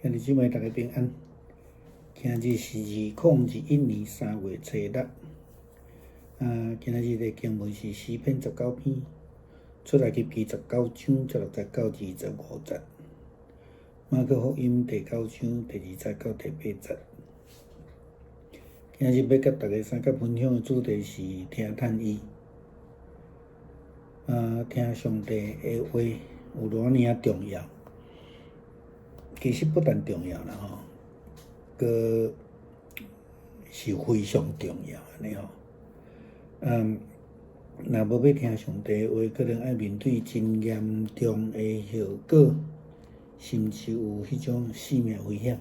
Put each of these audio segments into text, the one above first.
兄弟姊妹，大家平安。今日是2021年3月初六。啊，今日的經文是詩篇19篇，出埃及記19章16節到25節，馬可福音第九章第2節到第8節。今日欲佮大家相佮分享的主題是聽趁伊。啊，聽上帝的話有偌爾仔重要？其實不但重要啦吼，閣是非常重要按呢吼。嗯，若無欲聽上帝的話，可能愛面對真嚴重的後果，甚至有彼種性命危險。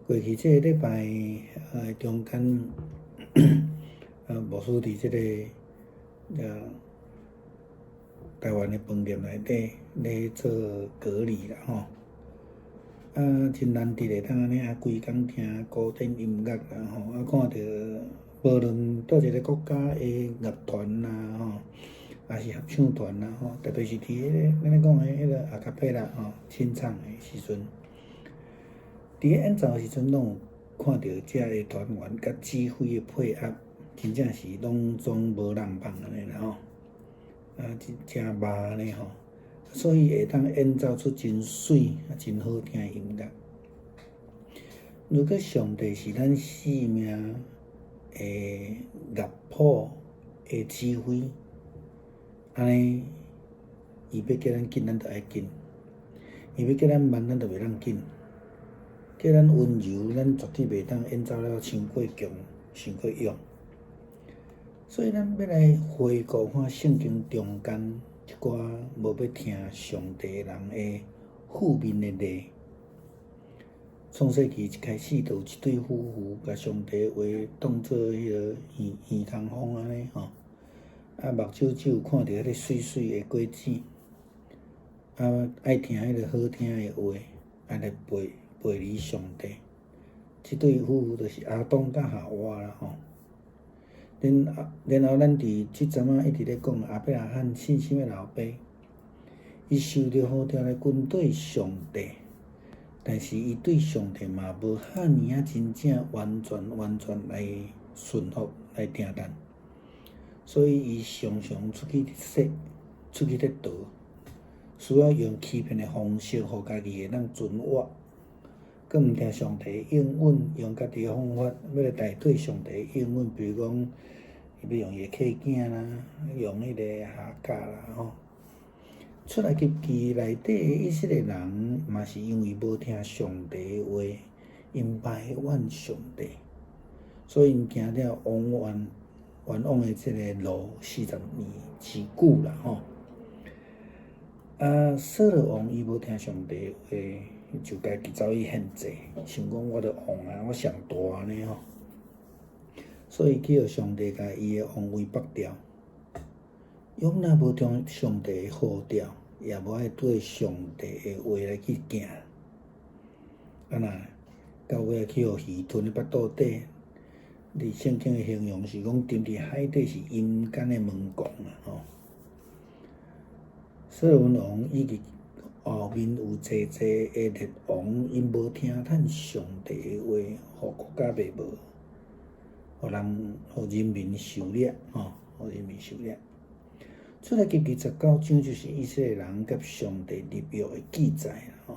過去這个禮拜中間，牧師佇這个台灣的飯店內底咧做隔離啦吼。啊，真難得會當按呢啊，規工聽古典音樂啦吼，啊，看著無論佗一个國家的樂團啦吼，抑是合唱團啦吼，特別是佇彼个咱咧講的彼个阿卡貝拉吼清唱的時陣，佇咧演奏的時陣，攏有看著遮个團員佮指揮的配合，真正是攏總無人放按呢啦吼，啊，真誠密按呢吼。所以會當演奏出真媠、啊真好聽的音樂。如果上帝是咱生命的樂譜的指揮，按呢，伊欲叫咱緊，咱就愛緊；伊欲叫咱慢，咱就袂當緊；叫咱溫柔，咱絕對袂當演奏了傷過強、傷過勇。所以咱欲來回顧看聖經中間一寡無欲聽上帝人的負面的例。創世記一開始就有一對夫婦，共上帝話當做彼个耳耳空風按呢吼，啊目睭只有看著彼个媠媠的果子，啊愛聽彼个好聽的話，啊來背離上帝。這對夫婦就是亞當佮夏娃啦吼。然後咱佇這陣仔一直咧講亞伯拉罕信心的老爸，伊受著呼召來跟綴上帝，但是伊對上帝嘛無遐爾仔真正完全完全來順服來聽從，所以伊常常出去說，出去咧逃，需要用欺騙的方式，予家己會當存活。閣毋聽上帝應允，用家己的方法欲來代替上帝應允，比如講，伊欲用伊的契囝啦，用彼个夏甲啦吼。出埃及記內底的以色列人，嘛是因為無聽上帝的話，𪜶埋怨上帝，所以𪜶行了枉冤冤枉的這个路40年之久啦吼。啊，掃羅王伊無聽上帝的話，就家己走去獻祭，想講我著王啊，我上大呢吼，所以去予上帝共伊的王位剝掉。約拿無聽上帝的呼召，也無愛對上帝的話來去行，啊若到尾去予魚吞佇腹肚底。佇聖經的形容是講，沉佇海底是陰間的門檻啊吼。所羅門王以及後面有濟濟的列王，𪜶無聽趁上帝的話，予國家滅無，予人予人民受掠吼，予人民受掠。出埃及記19章就是以色列人佮上帝立約的記載啦吼。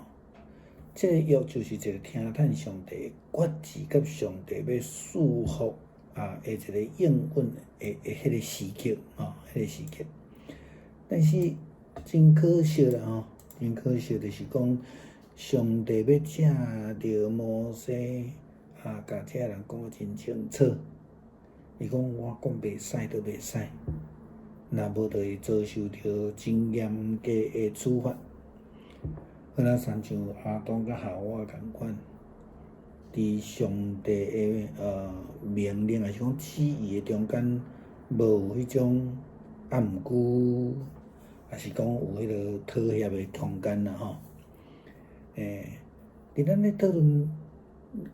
這个約就是一个聽趁上帝決志佮上帝欲賜福啊的一个應允的彼个時刻吼，彼个時刻。但是真可惜啦吼，真可惜就是講，上帝欲藉著摩西啊，共這人講得真清楚。伊講我講袂使就袂使，若無就會遭受著真嚴格的處罰。好若親像亞當佮夏娃仝款，佇上帝的命令，抑是講旨意的中間，無有彼種啊毋過，抑是講有彼个妥協的空間啦吼。佇咱咧討論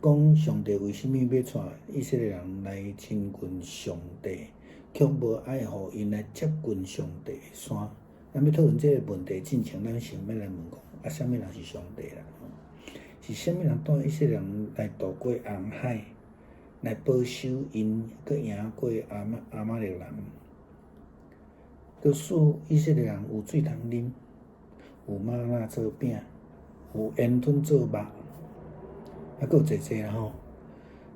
講上帝為啥物欲帶以色列人來親近上帝，卻無愛予𪜶來接近上帝的山。咱欲討論這个問題進前，咱先欲來問講，啊，啥物人是上帝啦？是啥物人帶以色列人來渡過紅海，來保守𪜶，閣贏過亞瑪力人，閣賜以色列人有水通啉，有嗎哪做餅，有煙吞做肉，啊，閣有濟濟啦吼。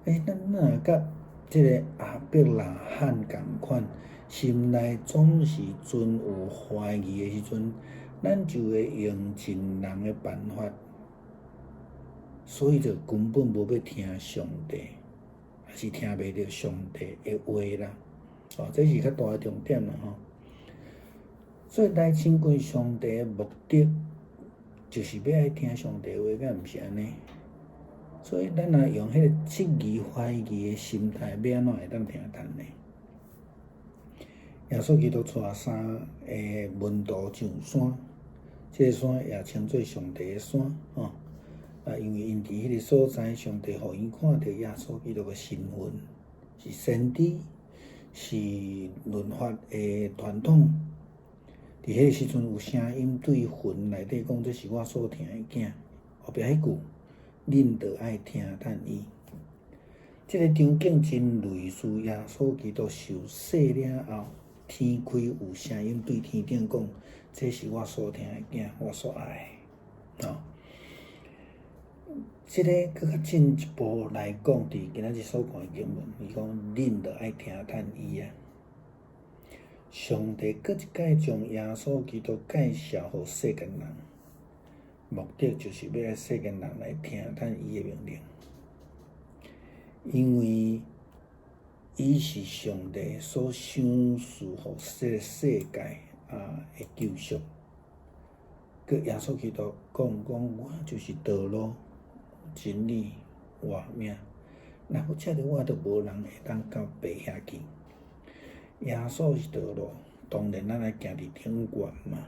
欸，咱若佮這个亞伯拉罕仝款，心內總是存有懷疑的時陣，咱就會用盡人的辦法，所以就根本無欲聽上帝，抑是聽袂著上帝的話啦。哦，這是較大的重點啦吼。所以來親近上帝的目的，就是欲愛聽上帝的話，敢毋是按呢？所以咱若用彼个質疑、懷疑的心態，欲按怎會當聽趁呢？耶穌基督帶三个門徒上山，這个山也稱做上帝的山，吼。啊，因為𪜶佇彼个所在，上帝予𪜶看著耶穌基督的身份是先知，是律法的傳統。佇彼个時陣，有聲音對雲內底講：這是我所疼的囝。後壁彼句，恁著愛聽趁伊。這个場景真類似耶穌基督受洗了後，天開有聲音對天頂講：這是我所疼的囝，我所愛的。吼，這个閣較進一步來講，佇今仔日所看的經文，伊講恁著愛聽趁伊啊。上帝閣一擺將耶穌基督介紹予世間人，目的就是欲愛世間人來聽趁伊的命令，因為伊是上帝所賞賜予這个世界啊的救贖。閣耶穌基督講講，我就是道路、真理、活命，若無藉著我，就無人會當到爸遐去。耶穌是道路，當然咱愛行佇頂懸嘛。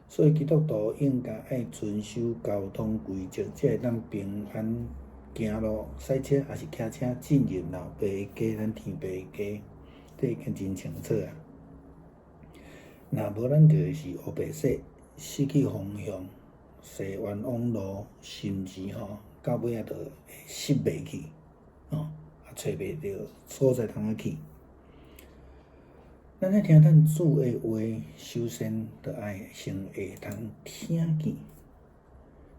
所以基督徒應該愛遵守交通規則，才會當平安行路、駛車抑是騎車進入老爸的家，咱天父的家，這已經真清楚啊。若無咱就是烏白說，失去方向，踅冤枉路，甚至吼到尾仔就會失袂去，吼，啊揣袂著所在通仔去。咱愛聽咱主的話，首先著愛先會通聽見。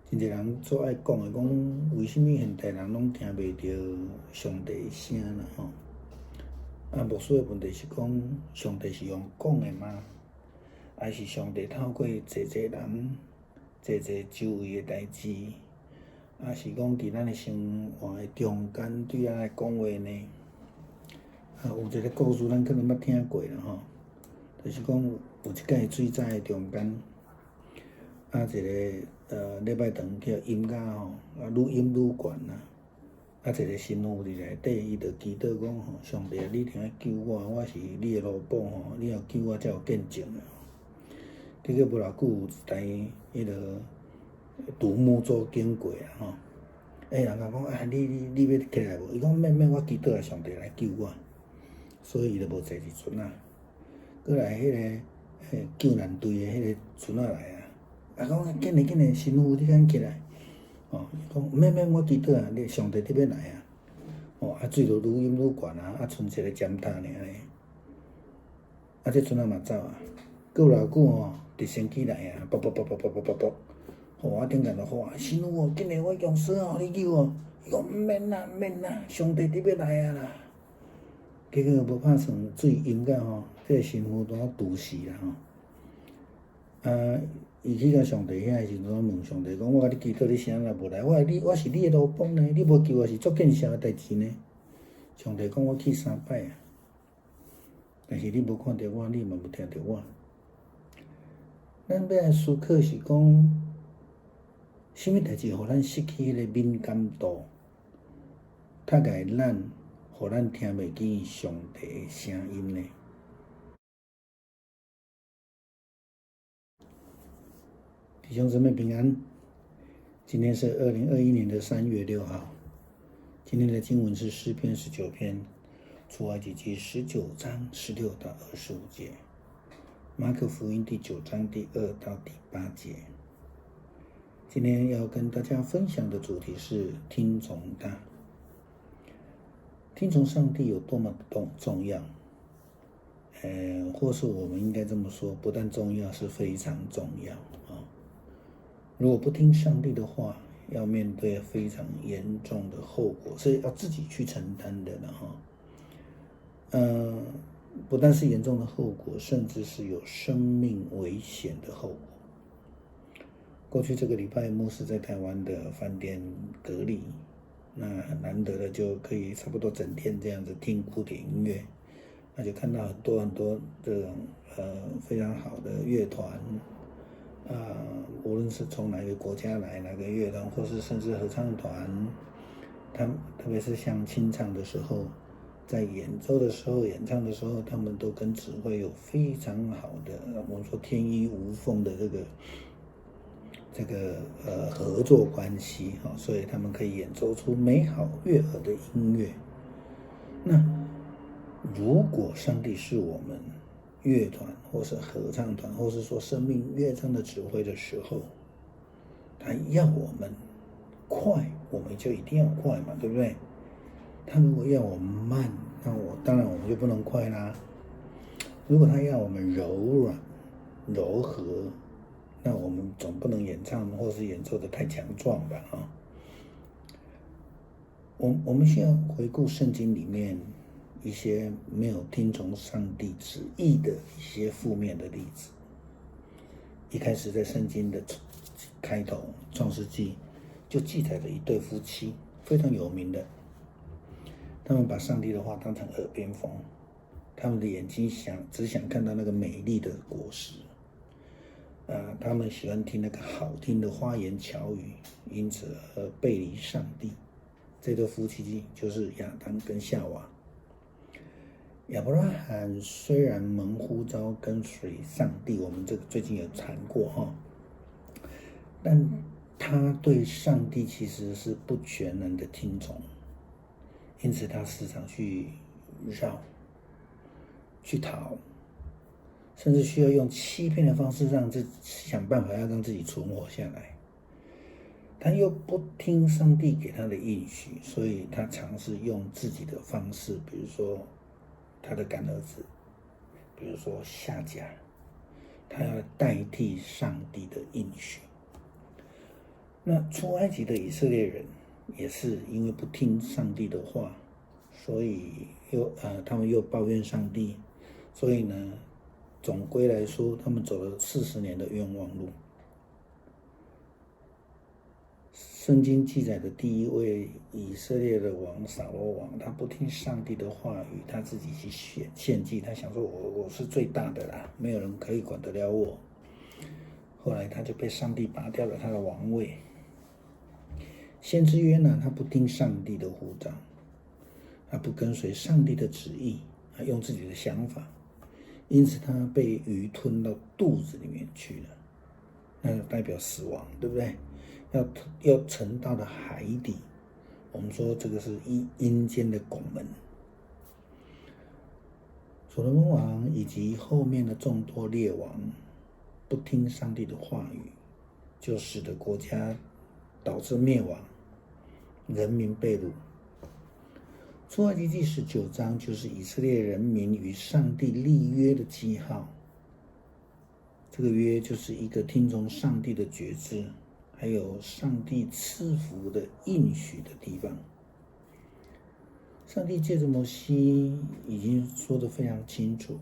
真濟人做愛講的講，為啥物現代人攏聽袂著上帝的聲啦？吼！啊，牧師的問題是講，上帝是用講的嗎？還是上帝透過濟濟人、濟濟周圍的代誌，抑是講佇咱的生活的中間對咱來講話呢？啊，有一个故事，咱可能捌聽過啦吼，就是講有一擺水災的中間，啊一个禮拜堂叫淹甲吼，啊愈淹愈懸啦，啊一个神父佇內底，伊就祈禱講吼，上帝啊，你一定愛救我，我是你的奴僕吼，你若救我才有見證啊。結果無偌久，有一台彼个獨木舟經過啊吼，欸人共講啊，你欲起來無？伊講免免，我祈禱啊，上帝來救我。所以伊就無坐佇船仔。閣來彼个救難隊的彼个船仔來啊，啊講緊來緊來，神父你趕起來，吼，伊講免免，我祈禱啊，你上帝佇欲來啊，吼，啊水就愈淹愈懸啊，啊賰一个尖塔爾咧，啊這船仔嘛走啊，閣無偌久吼，直升機來啊，啵啵啵啵啵啵啵啵，吼啊頂間就喊神父哦，緊來我用鎖予你救哦，伊講毋免啦毋免啦，上帝佇欲來啊啦。結果無拍算水淹甲吼，這个神父拄仔揬死啦吼。啊，伊去到上帝遐的時陣，問上帝講：我共你祈禱，你啥也無來？我你我是你的奴僕呢，你無救我是足見笑的代誌呢。上帝講我去三擺啊，但是你無看著我，你嘛無聽著我。咱欲來思考是講，啥物代誌予咱失去彼个敏感度，窒礙咱，予咱聽袂見上帝的聲音呢？弟兄姊妹平安，今天是2021年的3月6號。今天的經文是詩篇19篇，出埃及記19章16到25節，馬可福音第9章第2到第8節。今天要跟大家分享的主题是听从他。听从上帝有多么重要？或是我们应该这么说，不但重要，是非常重要啊！如果不听上帝的话，要面对非常严重的后果，是要自己去承担的了哈。不但是严重的后果，甚至是有生命危险的后果。过去这个礼拜，牧师在台湾的饭店隔离，那很难得的就可以差不多整天这样子听古典音乐，那就看到很多很多这种非常好的乐团，啊，无论是从哪个国家来哪个乐团，或是甚至合唱团，他特别是像清唱的时候，在演奏的时候、演唱的时候，他们都跟指挥有非常好的，我们说天衣无缝的这个合作关系哈，所以他们可以演奏出美好悦耳的音乐。那如果上帝是我们乐团或是合唱团，或是说生命乐章的指挥的时候，他要我们快，我们就一定要快嘛，对不对？他如果要我们慢，那我当然我们就不能快啦。如果他要我们柔软、柔和，那我们总不能演唱或是演奏的太强壮吧？啊，我们需要回顾圣经里面一些没有听从上帝旨意的一些负面的例子。一开始在圣经的开头，《创世纪》就记载了一对夫妻，非常有名的，他们把上帝的话当成耳边风，他们的眼睛只想看到那个美丽的果实。啊，他们喜欢听那个好听的花言巧语，因此而背离上帝。这对夫妻就是亚当跟夏娃。亚伯拉罕虽然蒙呼召跟随上帝，我们这个最近有谈过哈，但他对上帝其实是不全然的听从，因此他时常去绕、去逃，甚至需要用欺骗的方式让自己想办法要让自己存活下来。他又不听上帝给他的应许，所以他尝试用自己的方式，比如说他的干儿子，比如说夏甲，他要代替上帝的应许。那出埃及的以色列人也是因为不听上帝的话，所以他们又抱怨上帝，所以呢，总归来说，他们走了40年的冤枉路。圣经记载的第一位以色列的王扫罗王，他不听上帝的话语，他自己去献祭，他想说我是最大的啦，没有人可以管得了我。后来他就被上帝拔掉了他的王位。先知约拿，他不听上帝的呼召，他不跟随上帝的旨意，他用自己的想法。因此，他被鱼吞到肚子里面去了，那就代表死亡，对不对？要沉到了海底。我们说这个是阴间的拱门。所罗门王以及后面的众多列王，不听上帝的话语，就使得国家导致灭亡，人民被掳。出埃及记19章就是以色列人民与上帝立约的记号。这个约就是一个听从上帝的决志，还有上帝赐福的应许的地方。上帝借着摩西已经说得非常清楚，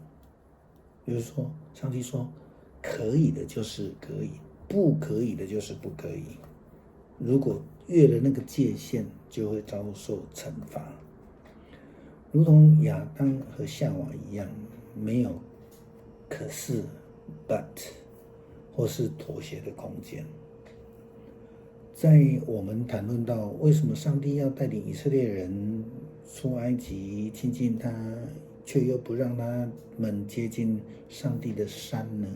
比如说，上帝说可以的就是可以，不可以的就是不可以。如果越了那个界限，就会遭受惩罚。如同亚当和夏娃一样，没有可是，but 或是妥协的空间。在我们谈论到为什么上帝要带领以色列人出埃及亲近他，却又不让他们接近上帝的山呢？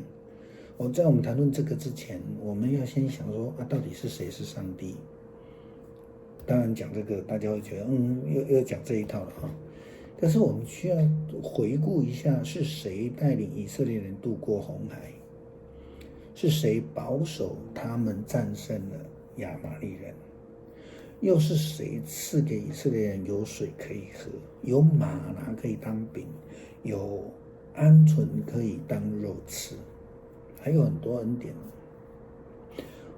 在我们谈论这个之前，我们要先想说啊，到底是谁是上帝？当然讲这个，大家会觉得又讲这一套了哈。但是我们需要回顾一下，是谁带领以色列人渡过红海？是誰保守他們戰勝了亞瑪力人？又是誰賜給以色列人有水可以喝，有嗎哪可以當餅，有鵪鶉可以當肉吃？還有很多恩典。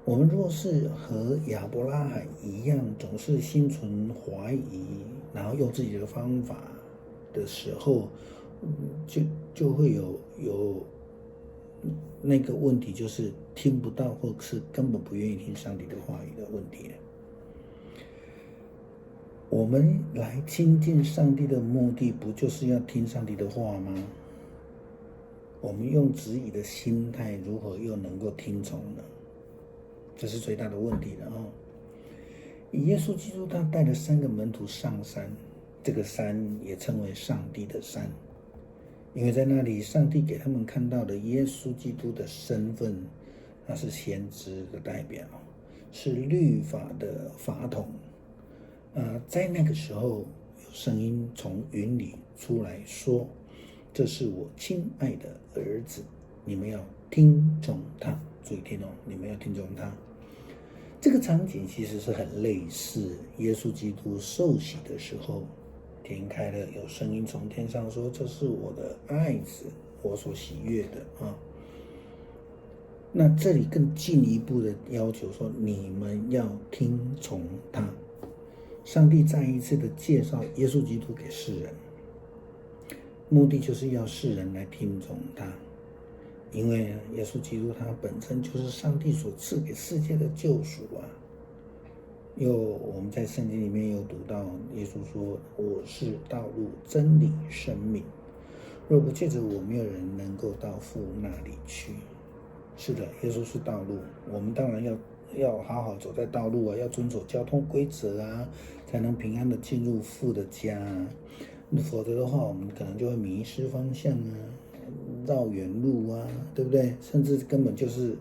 我們若是和亞伯拉罕一樣，總是心存懷疑，然後用自己的方法的時候，就會有那個問題，就是聽不到，或是根本不願意聽上帝的話語的問題。我們來親近上帝的目的，不就是要聽上帝的話嗎？我們用質疑的心態，如何又能夠聽從呢？這是最大的問題了哦。耶穌基督他帶了三個門徒上山，這個山也稱為上帝的山，因為在那裡，上帝給他們看到的耶穌基督的身份，那是先知的代表，是律法的法統。在那個時候，有聲音從雲裡出來說：“這是我親愛的兒子，你們要聽從他。”注意聽哦，你們要聽從他。這個場景其實是很類似耶穌基督受洗的時候，天開了，有聲音從天上說：“這是我的愛子，我所喜悅的啊。”那這裡更進一步的要求說：“你們要聽從他。”上帝再一次的介紹耶穌基督給世人，目的就是要世人來聽從他，因為耶穌基督他本身就是上帝所賜給世界的救贖啊。又我們在聖經裡面有讀到耶穌說：“我是道路、真理、生命，若不借著我，沒有人能夠到父那裡去。”是的，耶穌是道路，我們當然要好好走在道路啊，要遵守交通規則啊，才能平安的進入父的家啊。否則的話，我們可能就會迷失方向啊，繞遠路啊，對不對？甚至根本就是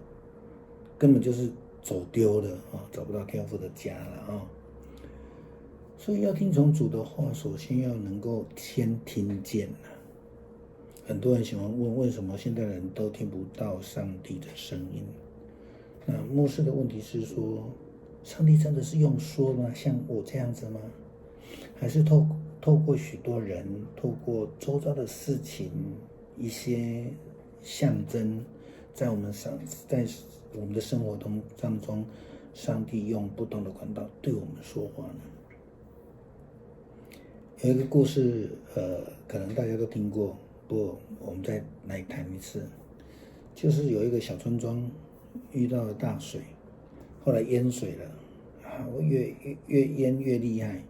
走丟了啊，找不到天父的家了啊。所以要聽從主的話，首先要能夠先聽見啊。很多人喜歡問，為什麼現代人都聽不到上帝的聲音？那牧師的問題是說，上帝真的是用說嗎？像我這樣子嗎？還是透過許多人，透過周遭的事情，一些象徵，在我們的生活中當中，上帝用不同的管道對我們說話呢？有一個故事，可能大家都聽過，不過我們再來談一次，就是有一個小村莊遇到了大水，後來淹水了，啊，越淹越厲害，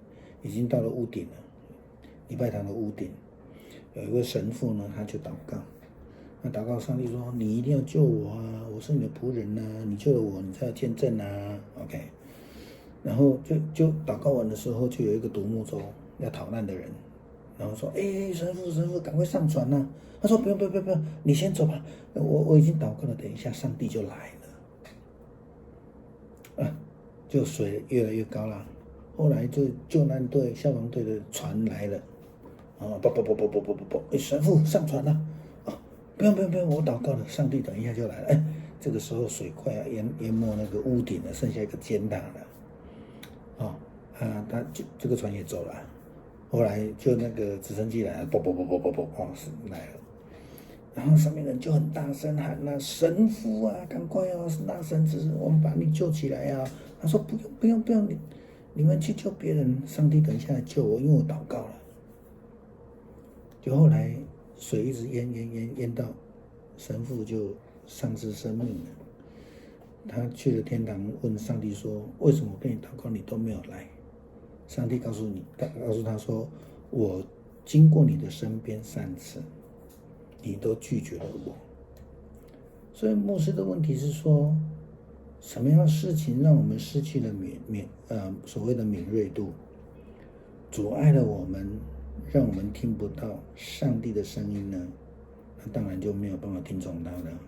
已經到了屋頂了，禮拜堂的屋頂。有一位神父呢，他就禱告，那禱告上帝說：“你一定要救我啊，我是你的僕人啊，你救了我，你才有見證啊。”OK，然後就禱告完的時候，就有一個獨木舟要逃難的人，然後說：“哎，神父，神父，趕快上船啊！”他說：“不用，不用，不用，不用，你先走吧，我已經禱告了，等一下上帝就來了。”啊，就水越來越高了，後來就救難隊、消防隊的船來了，啊，不不不不不不不不，哎，神父上船了，啊，不用不用不用，我禱告了，上帝等一下就來了。哎，這個時候水快要淹沒那個屋頂了，剩下一個尖塔了，啊啊，他就這個船也走了，後來就那個直升機來了，啵啵啵啵啵啵，哦，是來了。然後上面人就很大聲喊啊：“神父啊，趕快哦，拿繩子，我們把你救起來啊！”他說：“不用，不用，不用，你們去救別人，上帝等一下來救我，因為我禱告了。”就後來水一直淹淹淹淹到神父就喪失生命了。他去了天堂，問上帝說：“為什麼我跟你禱告，你都沒有來？”上帝告訴他說：“我經過你的身邊三次，你都拒絕了我。”所以牧師的問題是說，什麼樣的事情讓我們失去了敏敏呃所謂的敏銳度，阻礙了我們，讓我們聽不到上帝的聲音呢？那當然就沒有辦法聽從他了。